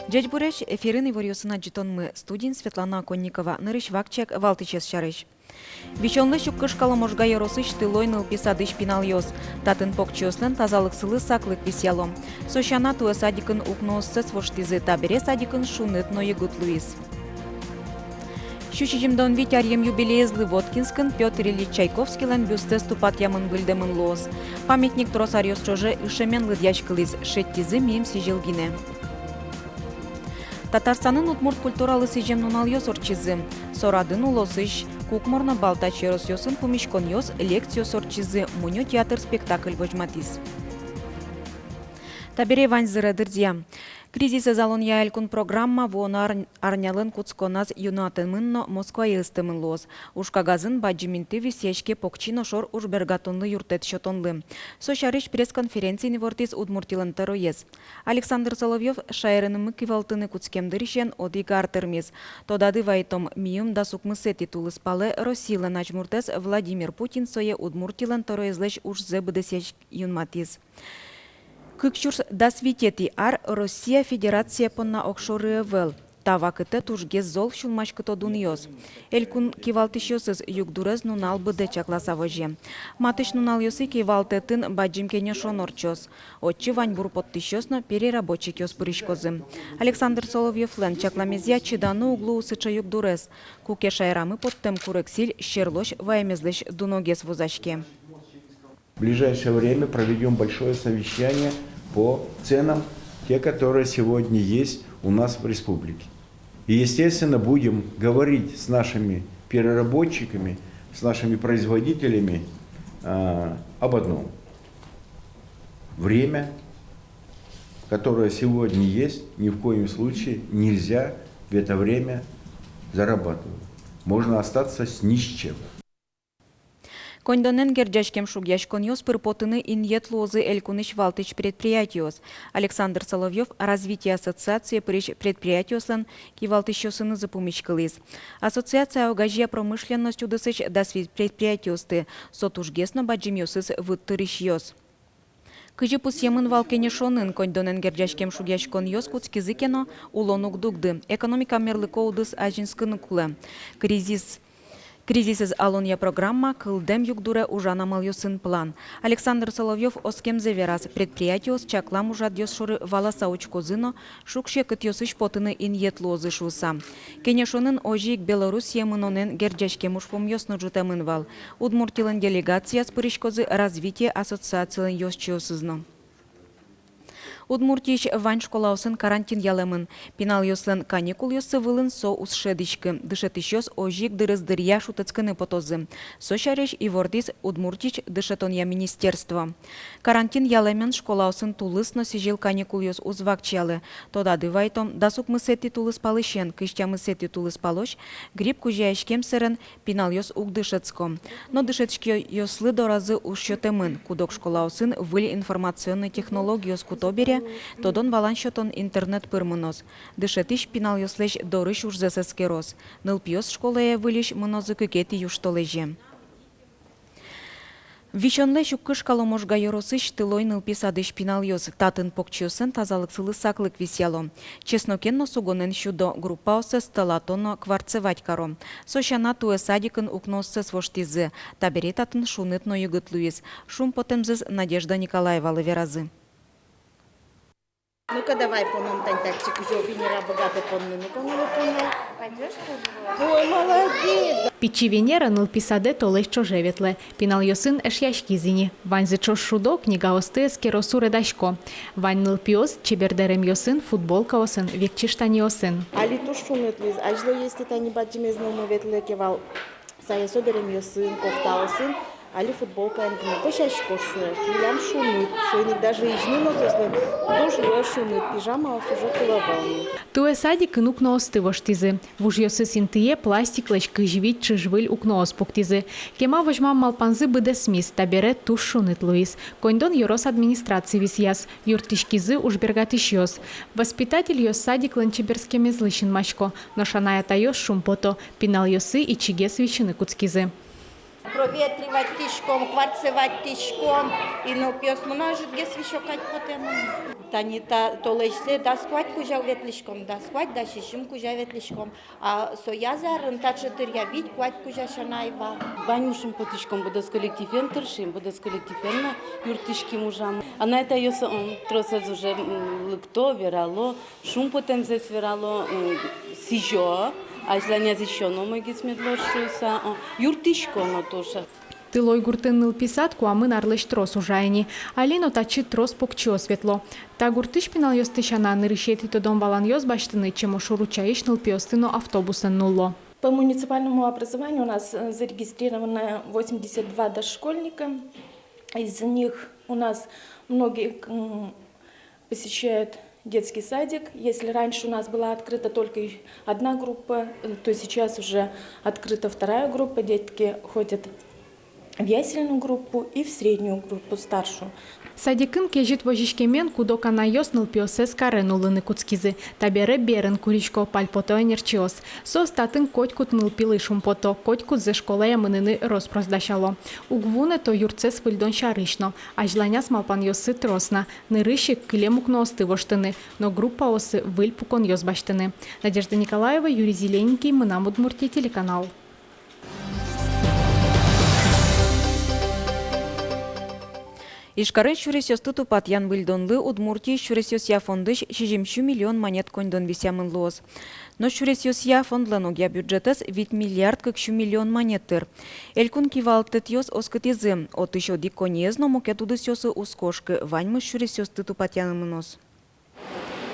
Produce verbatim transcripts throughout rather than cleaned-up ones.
Ӟечбуресь! Эфирын иворъёсын адӟытонмы, студиын Светлана Оконникова. Нырысь вакчияк валтӥсез сярысь. Висёнлэсь уг кышкало Можга ёросысь Тылой нылпи садысь пиналъёс. Татын покчиослэн тазалыксылы саклык висъяло. Со сяна, туэ садикын укнооссэс воштӥзы, табере садикын шуныт но йыгыт луиз. Сю сизьымдон вить аръем юбилеезлы Воткинскын Пётр Ильич Чайковскийлэн бюстэз тупатъямын-выльдэмын луоз. Памятник трос аръёс ӵоже ышемен лыдъяськылӥз, шедьтӥзы миым сӥзьыл гинэ. Татарстанын удмурт культуралы сӥзем нуналъёс ортчизы. Со радын улосысь Кукмор но Балтач ёросъёсын пумиськонъёс, лекциос ортчизы, мунё театр спектакль возьматӥз. Табере ваньзыре дыръя. Кризисэз алонъя элькун программа вуоно ар-, арнялэн кутсконаз юнматэмын но Москвае ыстэмын луоз. Уж кагазын бадӟым инты висъяське покчи но шор ужбергатонлы юрттэт сётонлы. Со сярысь пресс-конференциын ивортӥз Удмуртилэн тӧроез. Александр Соловьёв шаерынымы кивалтыны кутскем дырысен одӥг ар тырмиз. Тодады вайтом, миым дас укмысэтӥ тулыспалэ Россилэн азьмуртэз Владимир Путин сое Удмуртилэн тӧроезлэсь ужзэ быдэсъяськыса юнматӥз. Кык сюрс дас витетӥ ар Россия Федерация понна огшоры ӧвӧл. Та вакытэ тужгес зол сюлмаськыто дунъёс. Элькун кивалтӥсьёсыз югдурез нунал быдэ чакласа возе. Матысь нуналъёсы кивалтэтын бадӟым кенешон ортчоз. Отчы ваньбур поттӥсьёс но переработчикъёс пыриськозы. Александр Соловьёвлэн чакламезъя, чиданы уг луы сыӵе югдурез, куке шаерамы поттэм курексиль сьӧрлось ваемезлэсь дуногес вузаське. В ближайшее время проведём большое совещание по ценам, те, которые сегодня есть у нас в республике. И, естественно, будем говорить с нашими переработчиками, с нашими производителями, а, об одном. Время, которое сегодня есть, ни в коем случае нельзя в это время зарабатывать. Можно остаться с ни с чем. Коньдонэн герӟаськем шугъяськонъёс пыр потыны инъет луозы элькунысь валтӥсь предприятиос. Александр Соловьёв «Развитие» ассоциацие пырись предприятиослэн кивалтӥсьёсынызы пумиськылӥз. Ассоциация огазея промышленность удысысь дас вить предприятиосты, со тужгес но бадӟымъёсыз выт тырисьёс. Кызьы пусъемын вал кенешонын, коньдонэн герӟаськем шугъяськонъёс кутскизы ке но, улон уг дугды, экономика мерлыко удыс азинскыны кулэ. Кризис, кризисэз алонъя программа, кылдэм югдуре ужан амалъёсын план. Александр Соловьёв оскемзэ вераз: предприятиос чаклам ужрадъёс шоры валаса учкозы но, шуг-секытъёсысь потыны инъет луозы шуыса. Кенешонын озьы ик Белоруссие мынонэн герӟаськем ужпумъёс но ӝутэмын вал. Удмуртилэн делегацияз пыриськозы «Развитие» ассоциацилэн ёзчиосыз но. Удмуртиысь вань школаосын карантин ялэмын. Пиналъёслэн каникулъёссы вылын со уз шӧдӥськы. Дышетӥсьёс озьы ик дырыз дыръя шутэтскыны потозы. Со сярысь ивортӥз Удмуртиысь дышетонъя министерство. Карантин ялэмен школаосын тулыс но сӥзьыл каникулъёс уз вакчиялэ. Тодады вайтом, дас укмысэтӥ тулыспалысен кызь тямысэтӥ тулыспалозь грипп кузёяськем сэрен пиналъёс уг дышетско. Но дышетскисьёслы доразы уж сётэмын. Куд-ог школаосын выль информационной технологиос куто бере, тодон-валан сётон интернет пыр мыноз. Дышетӥсь пиналъёслэсь дорысь ужзэс эскероз. Нылпиос школае выльысь мынозы кыкетӥ южтолэзе. Висёнлэсь уг кышкало Можга ёросысь Тылой нылпи садысь пиналъёс. Татын покчиослэн тазалыксылы саклык висъяло. Чеснокен но сугонэн сюдо, группаоссэс тӧлато но кварцевать каро. Со сяна, туэ садикын укнооссэс воштӥзы. Табере татын шуныт но йыгыт луиз. Шумпотэмзэс Надежда Николаевалы веразы. Ну-ка, давай поном тань татчы, кызьы Венера быгатэ понны, ну-ка, ну-ка, ну. Ой, молодец! Пичи Венера нылпи садэ толэзь ӵоже ветлэ. Пиналъёсын эшъяськиз ини. Ваньзы ӵош шудо, книгаосты эскеро, суредасько. Вань нылпиос чебер дэремъёсын, футболкаосын, векчи штаниосын. Али туж шуныт луиз, азьло если тани бадӟымез нылмы ветлэ ке вал, сае со дэремъёсын, кофтаосын, али футболкаен гинэ. Косясько, шуэ, милям шуныт. Соин ик даже изьыны но соослэн туж луэ шуныт, пижамаос уже кулэ ӧвӧл ни. Туэ садикын укноосты воштӥзы. Вужъёсыз интые пластиклэсь кызь вить чыжвыль укноос пуктӥзы. Кема возьмам малпанзы быдэсмиз, табере туж шуныт луиз. Коньдон ёрос администраци висъяз, юрттӥськизы ужбергатӥсьёс. Воспитательёс садиклэн чеберскемезлы синмасько, нош анай-атайёс шумпото, пиналъёссы ичигес висьыны кутскизы. Проветривать тӥськом, кварцевать тӥськом, и нылпиосмы но ӧжытгес висё кадь потэмын. Тани та толэзьзэ дас куать кузя ветлӥськом, дас куать, дас сизьым кузя ветлӥськом. А со яз арын таӵе дыръя вить-куать кузя сяна ӧй вал. Ваньмы шумпотӥськом, быдэс коллективен тыршим, быдэс коллективен но юрттӥським, ужам. Анай-атайёс, м, тросэз уже, м, лыкто, верало, шумпотэмзэс верало, м, сӥзё, азьланяз ещё но мӧгиз мед луоз шуыса, о, юрттӥсько но туж. Тылой гуртын нылпи сад куамын арлэсь трос ужа ини. Али но татчы трос покчиос ветло. Та гуртысь пиналъёсты сяна, нырысетӥ тодон-валанъёс басьтыны Чемошур-Учаысь нылпиосты но автобусэн нулло. По муниципальному образованию у нас, э, зарегистрировано восемьдесят два дошкольника. Из них у нас многие, м, посещают детский садик. Если раньше у нас была открыта только одна группа, э, то сейчас уже открыта вторая группа. Детки ходят в ясельную группу и в среднюю группу, старшую. Садикын кезьыт возиськемен куд-ог анайёс нылпиоссэс каре нуллыны кутскизы. Табере берын курисько, пальпото ӧнерчиос. Соос татын котькуд нылпилы шумпото, котькудзэ школае мыныны рос-прос дасяло. Уг вунэто юртсэс выльдон сярысь но. Азьланяз малпанъёссы трос на. Нырысь ик кылем укноосты воштыны, но группаосы выль пуконъёс басьтыны. Надежда Николаева, Юрий Зелененький, «Мынам Удмуртие» телеканал. Ижкарын сюресъёсты тупатъян-выльдонлы Удмуртиысь сюресъёсъя фондысь сизьым сю миллион манет коньдон висъямын луоз. Нош сюресъёсъя фондлэн огъя бюджетэз вить миллиард кык сю миллион манет тыр. Элькун кивалтэтъёс оскытӥзы, отысь одӥг коньыез но мукет удысъёсы уз кошкы, ваньмыз сюресъёсты тупатъяны мыноз.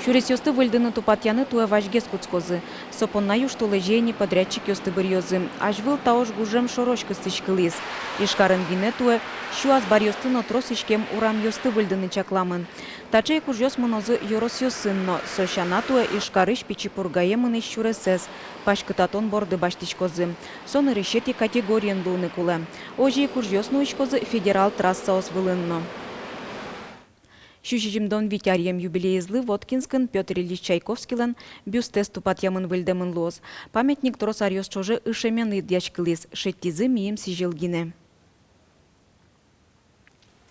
Сюресъёсты выльдыны-тупатъяны туэ вазьгес кутскозы. Со понна южтолэзе ини подрядчикъёсты быръёзы. Азьвыл таос гужем шорозь кыстӥськылӥз. Ижкарын гинэ туэ сю азбаръёсты но трос иськем урамъёсты выльдыны чакламын. Таӵе ик ужъёс мынозы ёросъёсын но. Со сяна, туэ Ижкарысь Пичи Пургае мынӥсь сюресэз паськытатон борды басьтӥськозы. Со нырысетӥ категориен луыны кулэ. Озьы ик ужъёс нуиськозы федерал трассаос вылын но. Сю сизьымдон вить аръем юбилеезлы Воткинскын Пётр Ильич Чайковскийлэн бюстэз тупатъямын-выльдэмын луоз. Памятник трос аръёс ӵоже ышемен лыдъяськылӥз, шедьтӥзы мийым сӥзьыл гинэ.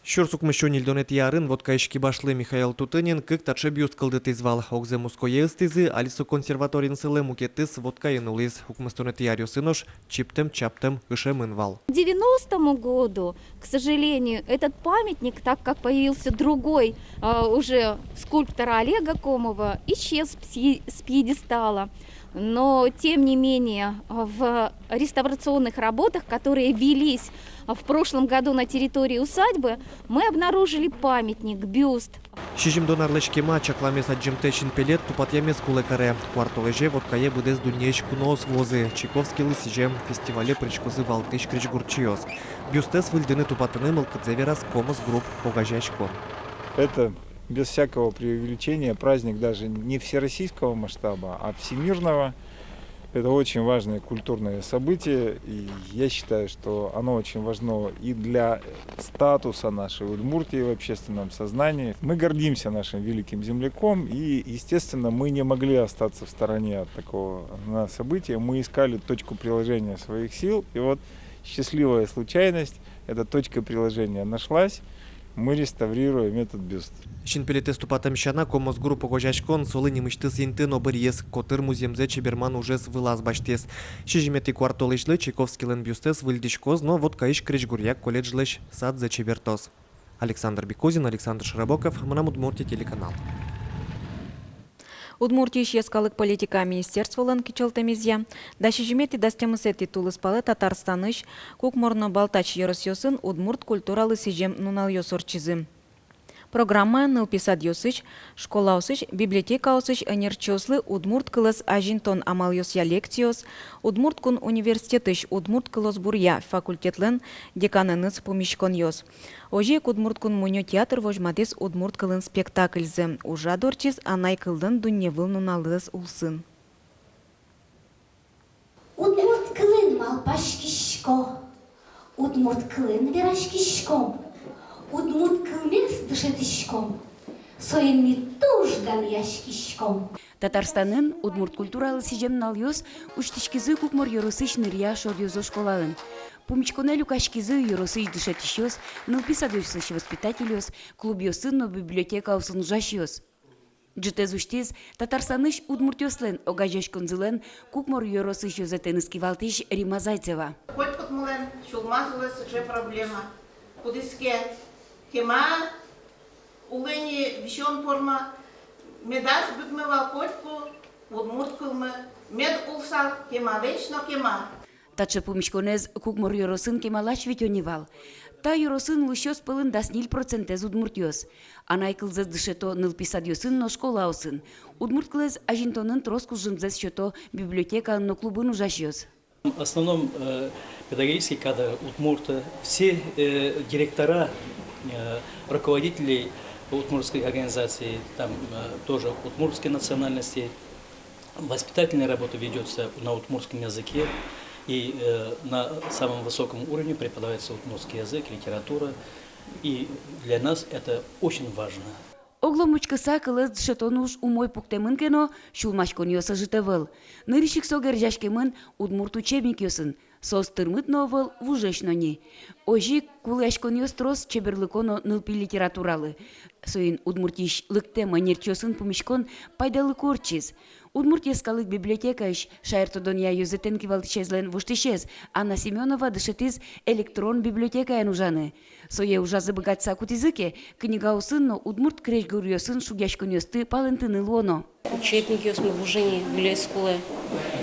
Сюрс укмыссю ньыльдонэтӥ арын Воткаысь кибашлы Михаил Тутынин кык таӵе бюст кылдытӥз вал. Огзэ Москвае ыстӥзы, али со консерваториын сылэ, мукетыз Воткаын улӥз. Укмыстонэтӥ аръёсы нош чиптэм-чаптэм ышемын вал. К девяностому году, к сожалению, этот памятник, так как появился другой, а, уже скульптора Олега Комова, исчез с пье-, с пьедестала. Но, тем не менее, в реставрационных работах, которые велись в прошлом году на территории усадьбы, мы обнаружили памятник, бюст. Сизьымдон арлэсь кема чакламез адӟымтэ синпелет тупатъямез кулэ каре. Куартолэзе Воткае быдэс дуннеысь куноос вуозы. Чайковскийлы сӥзем фестивале пыриськозы валтӥсь крезьгурчиос. Бюстэз выльдыны-тупатыны мылкыдзэ вераз «Комос Групп» огазеяськон. Это, без всякого преувеличения, праздник даже не всероссийского масштаба, а всемирного. Это очень важное культурное событие, и я считаю, что оно очень важно и для статуса нашей Удмуртии в общественном сознании. Мы гордимся нашим великим земляком, и, естественно, мы не могли остаться в стороне от такого, на, события. Мы искали точку приложения своих сил, и вот счастливая случайность, эта точка приложения нашлась. Мы реставрируем этот бюст. Синпелетэз тупатэм сяна, «Комос Групп» огазеяськон солы нимысьтыз инты но быръиз, котыр музъемзэ чеберман ужез вылаз басьтӥз. Сизьыметӥ куартолэзьлы Чайковскийлэн бюстэз выльдӥськоз но Воткаысь крезьгуръя колледжлэсь садзэ чебертоз. Александр Бекузин, Александр Широбоков, «Мынам Удмуртие» телеканал. Удмуртиысь йӧскалык политикая министерстволэн кичӧлтэмезъя, дас сизьыметӥ, дас тямысэтӥ тулыспалэ Татарстанысь Кукмор но Балтач ёросъёсын удмурт культуралы сӥзем нуналъёс ортчизы. Программаын нылпи садъёсысь, школаосысь, библиотекаосысь ӧнерчиослы удмурт кылэз азинтон амалъёсъя лекциос, Удмурт кун университетысь удмурт кылосбуръя факультетлэн деканэныз пумиськонъёс. Озьы ик Удмурт кун мунё театр возьматӥз удмурт кылын спектакльзэ. Ужрад ортчиз анай кыллэн дунневыл нуналэз улсын. Удмурт кылын малпаськисько, удмурт кылын вераськиськом, удмурт кылмес дышетӥськом, соин ми туж данъяськиськом. Татарстанын удмурт культуралы сӥзем нуналъёс усьтӥськизы Кукмор ёросысь Нырья шоръёзо школаын. Пумиськонэ люкаськизы ёросысь дышетӥсьёс, нылпи садъёсысь воспитательёс, клубъёсын но библиотекаосын ужасьёс. Ӝытэз усьтӥз Татарстанысь удмуртъёслэн огазеяськонзылэн Кукмор ёросысь ёзэтэныз кивалтӥсь Римма Зайцева. Котькудмылэн сюлмаз улэ сыӵе проблема. Кудӥз ке кема улэ ни висён порма, медаз быдмы вал котьку удмурт кылмы, мед улысал кемалэсь но кема. Таӵе пумиськонэз Кукмор ёросын кемалась витё ни вал. Та ёросын улӥсьёс пӧлын дас ньыль процентэз удмуртъёс. Анай кылзэс дышето нылпи садъёсын но школаосын. Удмурт кылэз азинтонын трос кужымзэс сёто библиотекаын но клубын ужасьёс. В основном, э, педагогический кадр удмурты, все, э, директора, э, руководители удмуртской организации, там, э, тоже удмуртской национальности. Воспитательная работа ведётся на удмуртском языке, и, э, на самом высоком уровне преподавается удмуртский язык, литература, и для нас это очень важно. Оглом учкыса, кылэз дышетон уж умой пуктэмын ке но, сюлмаськонъёс ӧжыт ӧвӧл. Нырысь ик со герӟаськемын удмурт учебникъёсын, соос тырмыт но ӧвӧл, вужесь но ни. Озьы ик кулэяськонъёс трос чеберлыко но нылпи литературалы. Соин Удмуртиысь лыктэм ӧнерчиосын пумиськон пайдалыко ортчиз. Удмурт йӧскалык библиотекаысь шаертодонъя ёзэтэн кивалтӥсезлэн воштӥсез Анна Семёнова дышетӥз электрон библиотекаын ужаны. Сое ужазы быгатыса кутӥзы ке, книгаосын но удмурт крезьгуръёсын шугъяськонъёсты палэнтыны луоно. Учебникъёсмы вужо ни, выльёс кулэ.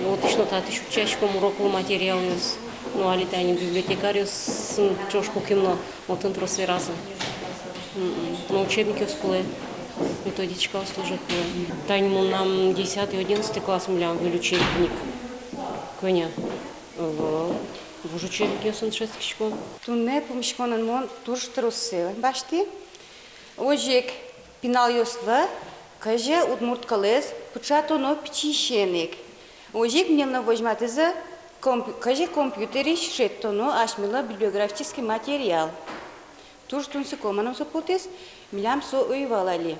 Отысь но татысь утчаськом уроклы материалъёс. Но али тани библиотекарьёсын ӵош куке но, отын трос веразы. Мгм. Но учебникъёс кулэ, методичкаос тоже кулэ. Тани мынам десятый, одиннадцатый класс, милям выль учебник. Кӧня? Ӧвӧл. Вуж учебникъёсын дышетскиськом. Туннэ пумиськонын мон туж тросэз басьтӥ. Озьы ик пиналъёслы кызьы удмурт кылэз пыӵатоно пичиысен ик. Озьы ик милемлы возьматӥзы комп-, кызьы компьютерысь шедьтоно асьмелы библиографический материал. Туж тунсыко мыным со потӥз, милям со ӧй вал али.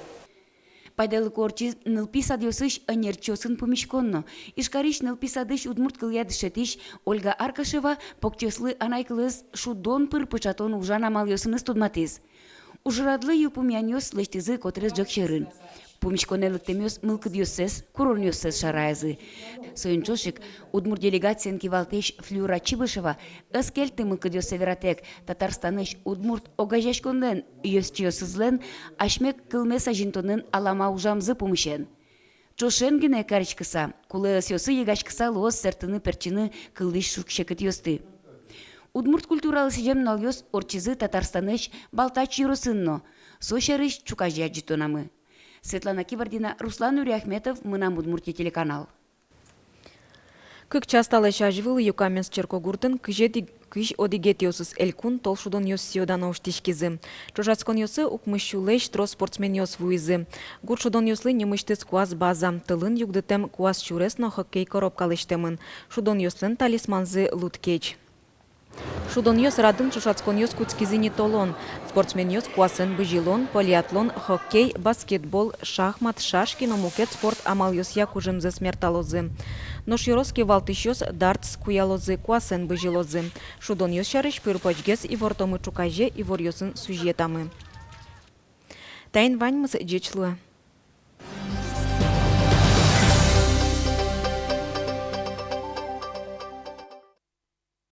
Пайдалыко ортчиз нылпи садъёсысь ӧнерчиосын пумиськон но. Ижкарысь нылпи садысь удмурт кылъя дышетӥсь Ольга Аркашева покчиослы анай кылэз шудон пыр пыӵатон ужан амалъёсыныз тодматӥз. Ужрадлы йылпумъянъёс лэсьтӥзы котырес ӝӧк сьӧрын. Пумиськонэ лыктэмъёс мылкыдъёссэс, куронъёссэс шараязы. Соин ӵош ик удмурт делегациен кивалтэсь Флюра Чибышева ӧз кельты мылкыдъёссэ вератэк Татарстанысь удмурт огазеяськонлэн ёзчиосызлэн асьме кылмес азинтонын алама ужамзы пумысен. Ӵошен гинэ кариськыса, кулэ ӧсъёсы йыгаськыса луоз сэртыны-пертчыны кылысь шуг-секытъёсты. Удмурт культуралы сӥзем нуналъёс ортчизы Татарстанысь Балтач ёросын но, со сярысь ӵуказе адӟытонамы. Светлана Кибардина, Руслан Нуриахметов, «Мынам Удмуртие» телеканал. Кык час талэсь азьвыл Юкаменск черкогуртын кызь одӥг-, кызь одӥгетӥосыз элькун толшудонъёс сӥё-дано усьтӥськизы. Ӵошатсконъёсы укмыс сюлэсь трос спортсменъёс вуизы. Гурт шудонъёслы нимысьтыз куас база, тылын югдытэм куас сюрес но хоккей коробка лэсьтэмын. Шудонъёслэн талисманзы — лудкеч. Шудонъёс радын ӵошатсконъёс кутскизы ни толон. Спортсменъёс куасэн бызьылон, полиатлон, хоккей, баскетбол, шахмат, шашки но мукет спорт амалъёсъя кужымзэс мерталозы. Нош ёрос кивалтӥсьёс дартс куялозы, куасэн бызьылозы. Шудонъёс сярысь пыр-почгес ивортомы ӵуказе иворъёсын сюжетамы. Таин ваньмыз, ӟеч луэ.